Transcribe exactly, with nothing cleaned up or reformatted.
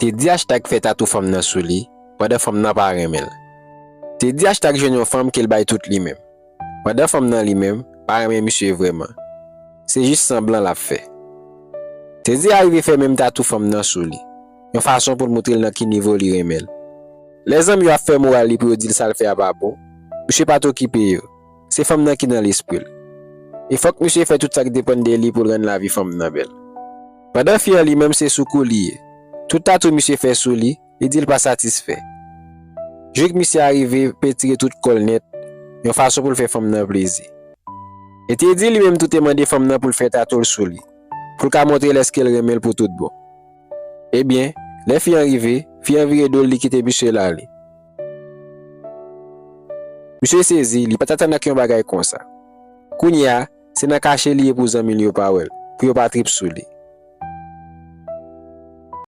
Teddy Hashtag fè tatou fanm nan sou li, pandan fanm nan pa renmen l. Teddy Hashtag jwenn yon fanm ke l bay tout li menm, pandan fanm nan li menm pa renmen misye vrèman. Se jis sanblan l ap fè. Teddy arive fè menm tatou fanm nan sou li, yon fason pou l montre l nan ki nivo li renmen l. Lè zanmi yo ap fè moral li pou yo di l sa l fè a pa bon, misye pa t okipe yo. Se fanm nan ki nan lespri l. E fòk misye fè tout sa k depann de li pou l rann lavi fanm nan bèl. Pandan fi an li menm se sou kou li ye. Tout tatou misye fè sou li, li di l pa satisfè. Jik misye arive petire tout kò l nèt, yon fason pou l fè fanm nan plezi. E Teddy li menm tou te mande fanm nan pou l fè tatou l sou li, pou l ka montre l èske l renmen l pou tout bon. Ebyen, lè fi an rive, fi an vire do l, li kite misye l ale. Misye sezi, li pa t atann ak yon bagay konsa. Kounye a, se nan kache li ye pou zanmi l yo pa wè l, pou yo pa trip sou li.